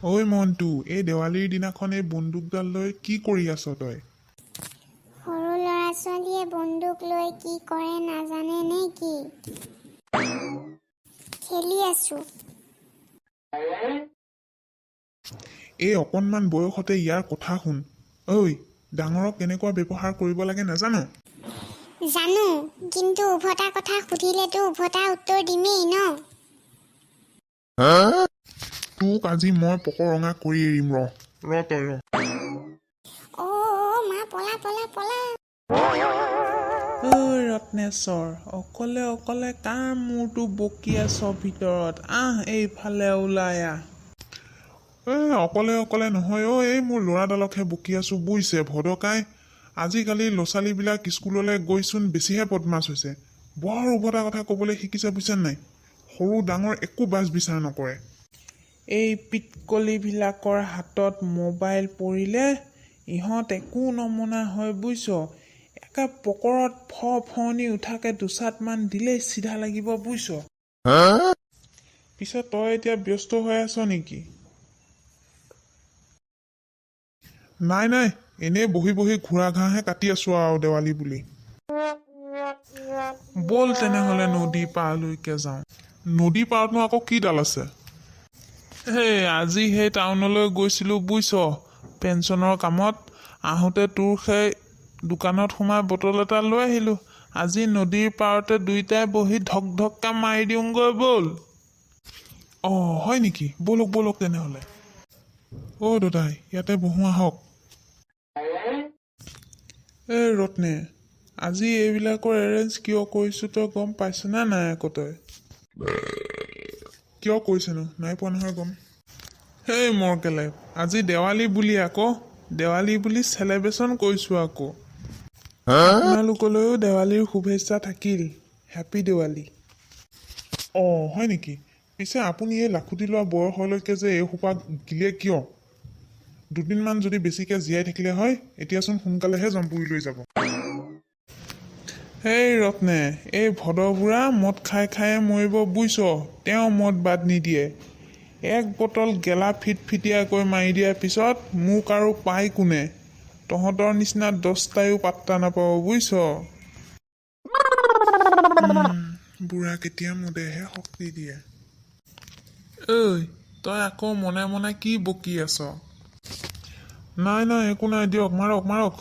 ঐ মণ্টু, এই দেৱালীৰ দিনাখন এই বন্দুকডাল লৈ কি কৰি আছ তই? সৰু ল'ৰা ছোৱালীয়ে বন্দুক লৈ কি কৰে নাজানে নে কি? খেলি আছো। এই অকণমান বয়সতে ইয়াৰ কথা শুন। ঐ, ডাঙৰক কেনেকুৱা ব্যৱহাৰ কৰিব লাগে নাজান? জানো, কিন্তু উভতা কথা সুধিলেতো উভতা উত্তৰ দিমেই ন। তোক আজি মই পকৰঙা কৰি এৰিম, ৰ ৰ তই ৰ। অ' অ' মা, পলা পলা পলা। ঐ ৰত্নেশ্বৰ, অকলে অকলে কাৰ মূৰটো বকি আছ ভিতৰত? আহ, এইফালে ওলাই আহ। এই অকলে অকলে নহয় অ', এই মোৰ ল'ৰাডালকহে বকি আছো বুজিছে ভদকাই। আজিকালি ল'ৰা ছোৱালীবিলাক স্কুললৈ গৈচোন বেছিহে বদমাছ হৈছে। বৰ উভতা কথা ক'বলৈ শিকিছে, বুজিছে নাই? সৰু ডাঙৰ একো বাচ বিচাৰ নকৰে। এই পিতকলিবিলাকৰ হাতত মোবাইল পৰিলে ইহঁত একো নমনা হয়, বুজিছ? একে পকৰত ফ ফনি উঠাকে দুচাটমান দিলেই চিধা লাগিব, বুজিছ? পিছে তই এতিয়া ব্যস্ত হৈ আছ নেকি? নাই নাই, এনেই বহি বহি ঘোঁৰা ঘাঁহহে কাটি আছো আৰু দেৱালী বুলি। ব'ল তেনেহ'লে নদী পাৰলৈকে যাওঁ। নদী পাৰতনো আকৌ কিডাল আছে? সেই আজি সেই টাউনলৈ গৈছিলোঁ বুজিছ, পেঞ্চনৰ কামত। আহোঁতে তোৰ সেই দোকানত সোমাই বটল এটা লৈ আহিলোঁ। আজি নদীৰ পাৰতে দুইটাই বহি ধক ধককৈ মাৰি দিওঁগৈ ব'ল। অঁ, হয় নেকি? ব'লক ব'লক তেনেহ'লে। অ' দাদাই, ইয়াতে বহোঁ আহক। এই ৰত্নে, আজি এইবিলাকৰ এৰেঞ্জ কিয় কৰিছোঁ তই গম পাইছনে নাই আকৌ তই? কিয় কৈছেনো? নাই পোৱা নহয় গম। হেই মৰকেলে, আজি দেৱালী বুলি আকৌ, দেৱালী বুলি চেলিব্ৰেশ্যন কৰিছোঁ আকৌ। আপোনালোকলৈও দেৱালীৰ শুভেচ্ছা থাকিল। হেপী দেৱালী। অঁ, হয় নেকি? পিছে আপুনি এই লাখুটি লোৱা বয়সলৈকে যে এই সোপা গিলে কিয়? দুদিনমান যদি বেছিকৈ জীয়াই থাকিলে হয়, এতিয়াচোন সোনকালেহে জম্পুৰি লৈ যাব। হেই ৰত্নে, এই ভদবুঢ়া মদ খাই খায়ে মৰিব বুজিছ। তেওঁ মদ বাদ নিদিয়ে। এক বটল গেলা ফিটফিটিয়াকৈ মাৰি দিয়াৰ পিছত মোক আৰু পাই কোনে? তহঁতৰ নিচিনা দহটায়ো পাত্তা নাপাব, বুজিছ? বুঢ়া কেতিয়া মদেহে শক্তি দিয়ে। ঐ, তই আকৌ মনে মনে কি বকি আছ? নাই নাই, একো নাই, দিয়ক, মাৰক মাৰক।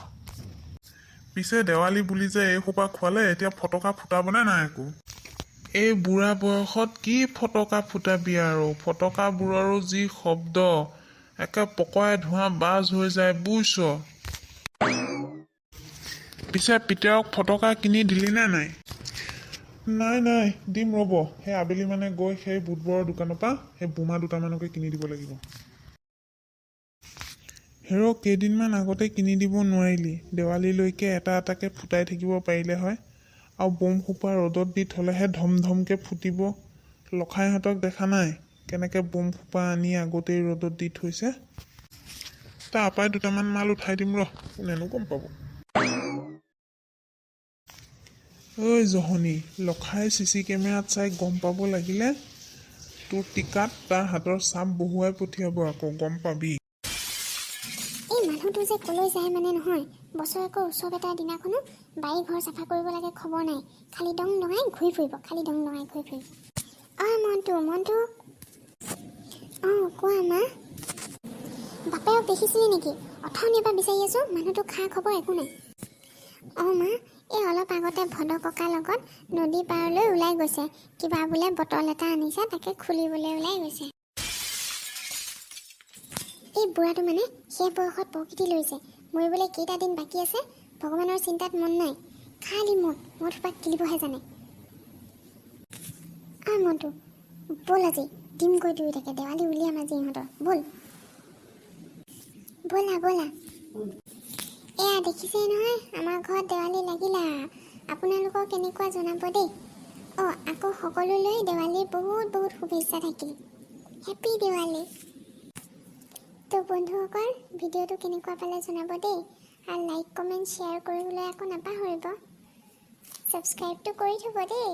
পিছে দেৱালী বুলি যে এই সোপা খোৱালে, এতিয়া ফটকা ফুটাবনে নাই আকৌ? এই বুঢ়া বয়সত কি ফটকা ফুটাবি আৰু? ফটকাবোৰৰো যি শব্দ, একে পকৰে ধোঁৱা বাজ হৈ যায়, বুজিছ? পিছে পিতেৰক ফটকা কিনি দিলি নে নাই? নাই নাই, দিম ৰ'ব। সেই আবেলি মানে গৈ সেই বুধবৰৰ দোকানৰ পৰা সেই বোমা দুটামানকে কিনি দিব লাগিব। হেৰ, কেইদিনমান আগতে কিনি দিব নোৱাৰিলি? দেৱালীলৈকে এটা এটাকে ফুটাই থাকিব পাৰিলে হয়। আৰু বোম সোপা ৰ'দত দি থ'লেহে ধম ধমকৈ ফুটিব। লখাইহঁতক দেখা নাই, কেনেকৈ বোম সোপা আনি আগতেই ৰ'দত দি থৈছে? তাৰ পৰাই দুটামান মাল উঠাই দিম ৰহ, কোনেনো গম পাব। ঐ জহনী, লখাই চি চি কেমেৰাত চাই গম পাব লাগিলে তোৰ টিকাত তাৰ হাতৰ চাপ বহুৱাই পঠিয়াব আকৌ, গম পাবি। এই মানুহটো যে ক'লৈ যায় মানে নহয়, বছৰেকৰ উৎসৱ এটাৰ দিনাখনো বাৰী ঘৰ চাফা কৰিব লাগে খবৰ নাই। খালি দং দঙাই ঘূৰি ফুৰিব, খালি দং দঙাই ঘূৰি ফুৰিব। অঁ মণ্টু, মণ্টু। অঁ কোৱা মা। বাপেৰক দেখিছিলি নেকি? অথনিৰ পৰা বিচাৰি আছোঁ, মানুহটো খা খবৰ একো নাই। অঁ মা, এই অলপ আগতে ভদ ককাৰ লগত নদী পাৰলৈ ওলাই গৈছে। কিবা বোলে বটল এটা আনিছে, তাকে খুলিবলৈ ওলাই গৈছে। এই বুঢ়াটো মানে শেষ বয়সত প্ৰকৃতি লৈছে। মৰিবলৈ কেইটা দিন বাকী আছে, ভগৱানৰ চিন্তাত মন নাই। খালি মদ মদ সোপা গিলিবহে জানে। আহ মনটো, ব'ল আজি দিমগৈ দুয়োটাকে। দেৱালী উলিয়াম আজি ইহঁতৰ। ব'ল, ব'লা ব'লা। এয়া দেখিছেই নহয়, আমাৰ ঘৰত দেৱালী লাগিলা। আপোনালোকৰ কেনেকুৱা জনাব দেই। অঁ, আকৌ সকলোলৈ দেৱালীৰ বহুত বহুত শুভেচ্ছা থাকিল। হেপী দেৱালী। তো বন্ধুসকল, ভিডিঅ'টো কেনেকুৱা পালে জনাব দেই আৰু লাইক, কমেণ্ট, শ্বেয়াৰ কৰিবলৈ আকৌ নাপাহৰিব। ছাবস্ক্ৰাইবটো কৰি থ'ব দেই।